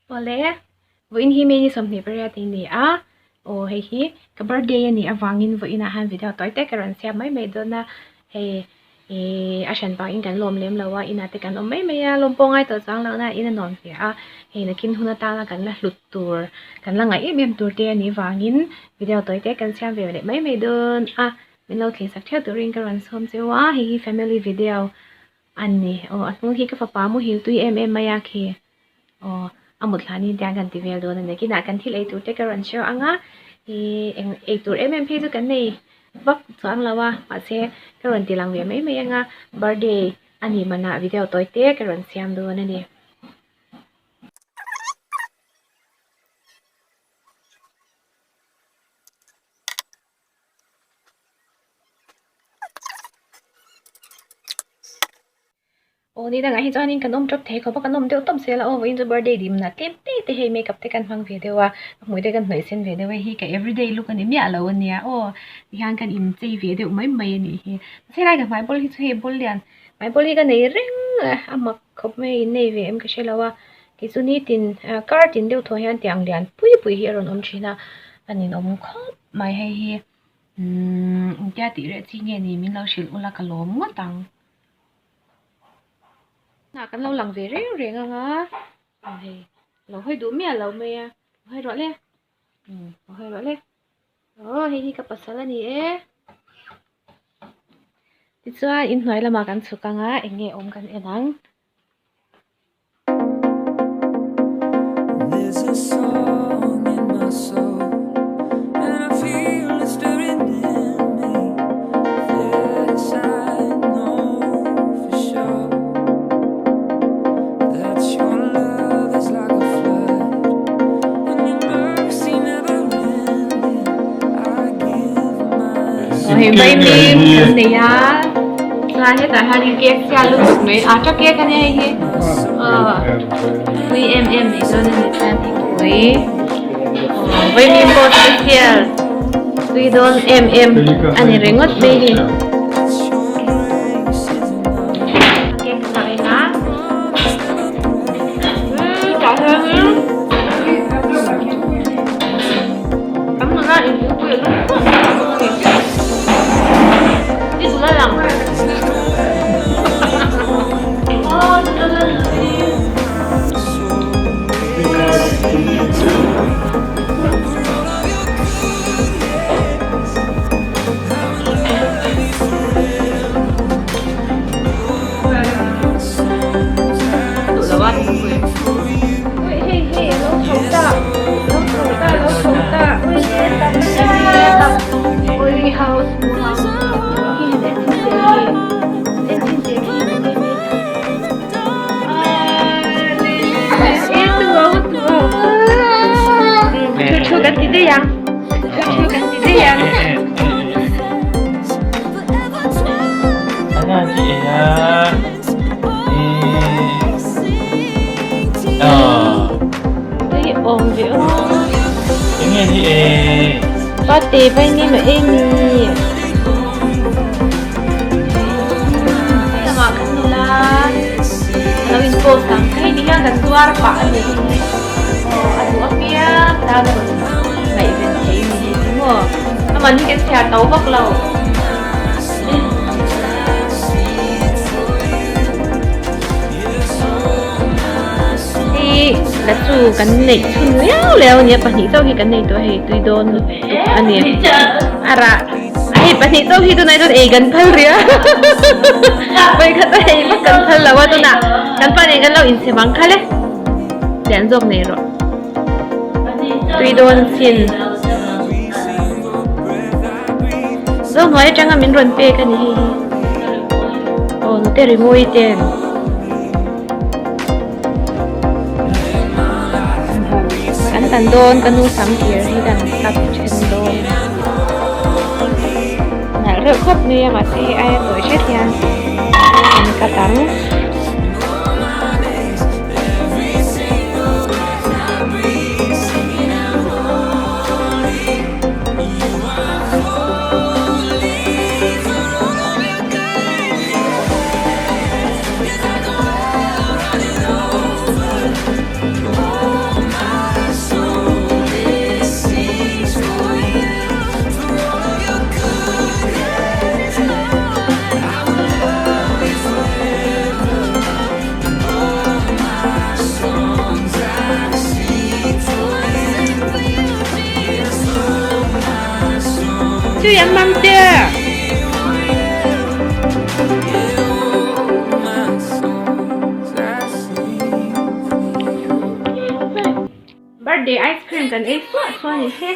Awle, vawiin hi May ni 28 a ni a, aw hei hi ka birthday a nih avangin vawiinah han video tawi te ka rawn siam mai mai dawn a, hei ih a hran vangin kan lawm lem lo a, inah te kan awm mai mai a, lawm pawh ngai tawh chuang lohna in a nuam hle a, hei nakin hun atana kan la hlut tur, kan la ngaih em em tur te a nih vangin video tawi te kan siam ve leh mai mai dawn a, min lo thlir sak theuh turin ka rawn sawm cheu a, hei hi family video a ni, aw a hnung hi ka fapa muhil tui em em mai a khi. Aw, a mut hlanin tiang kan ti vel dawn a ni. Kinah kan thil ei tur te ka rawn show ang a, ih eng ei tur em em phei chu kan nei vak chuang lo a, mahse ka rawn ti lang ve mai mai ang a, birthday a nih manah video tawi te ka rawn siam dawn a ni. Aw ni dangah hi chuanin kan awm tawp thei khawp a, kan awm deuh tawp zel a, aw vawiin chu birthday dim na tlem te te hei makeup te kan hmang ve deuh a, ka hmui te kan hnawih sen ve deuh a, hei hi ka everyday look a ni miah lo a nia aw tihian kan inchei ve deuh mai mai a nih hi, mahse helai ka hmai bawl hi chu hei bawl lian hmai bawl hi ka nei reng a, a mak khawp mai a innei ve em ka hre lo a, kei chu nitin kar tin deuh thaw hian tiang lian pui pui hi a rawn awm thin a, a ninawm khawp mai hei hi umm engtia tih reh chi nge ni min lo hrilh ula ka lawm ngawt ang. Hnah kan lo lang ve reng reng ang a aw hei lo hawi duh miah lo mai a lo hawi rawh le umm lo hawi rawh le aw hei hi ka pasal a ni e tichuan inhnuai lamah kan chhuk ang a eng nge awm kan en ang. Hei vaimim kan nei a chuan hetah hianin cake chiah lutuk mai atta cake a nia hei hi aw tui em em mai dawn a ni chuan thingpui aw vaimim pawh special tui dawn em em a ni ringawt mai hi. Birthday vai ni mà em ni Tama kan nula Alo in post ang hei ti hian kan zuar pah a ni hi aw a duh apiang tan a rawn ngaihven thei a ni hei chu maw a man hi kan chhiar to vak lo. Hei la chu kan neih chhun liau liau a nia pahnih chauh hi kan nei tawh a hei tui dawn lutuk a ni a rah a hei pahnih chauh hi tunah chuan ei kan phal rih a vawikhat a hei vak kan phal lo a tunah kan pa nen kan lo inchhe bang khal e lian zawk nei rawh tui dawn chin zo hnuai atanga min rawn pek a ni hei hi aw nute rimawi ten. Kan tan dawn ka nu sam kir hi kan cut then dawn nalh reuh khawp mai a mahse hei aia tawi hret hian kan cut ang. Tui em Mamte? Birthday ice cream kan ei suah suah ni hi.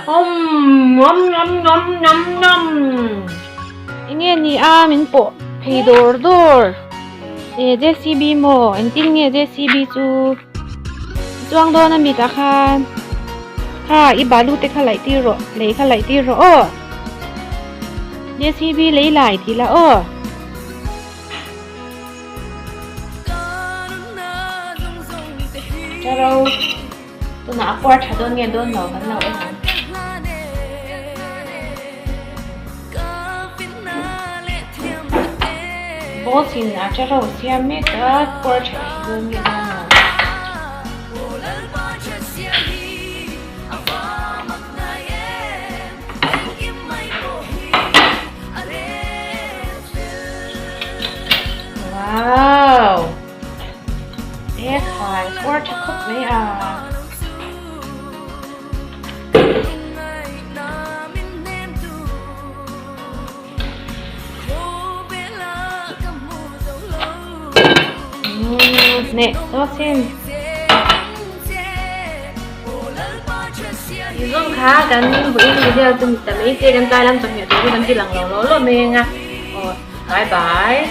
Om nom nom nom nom nom. Enge ni a min pawh phei dawr dawr. E JCB maw engtin nge JCB chu chuang dawn a mi tah khan kha i balu te kha laih tir rawh lei kha laih tir rawh aw JCB lei lai tih la aw. Charo tunah a puar tha dawn nge dawn lo kan lo en ang. Boss in a charo siam mek a puar tha thei dawn nge dawn lo. Wow! E khai puar tha khawp mai a. Nè, cho xin. Zoom kha kan buin video chu ta mai te kan tlai lam chawhmeh tur chu kan ti lang lo lo lo mai anga. Aw, bye bye.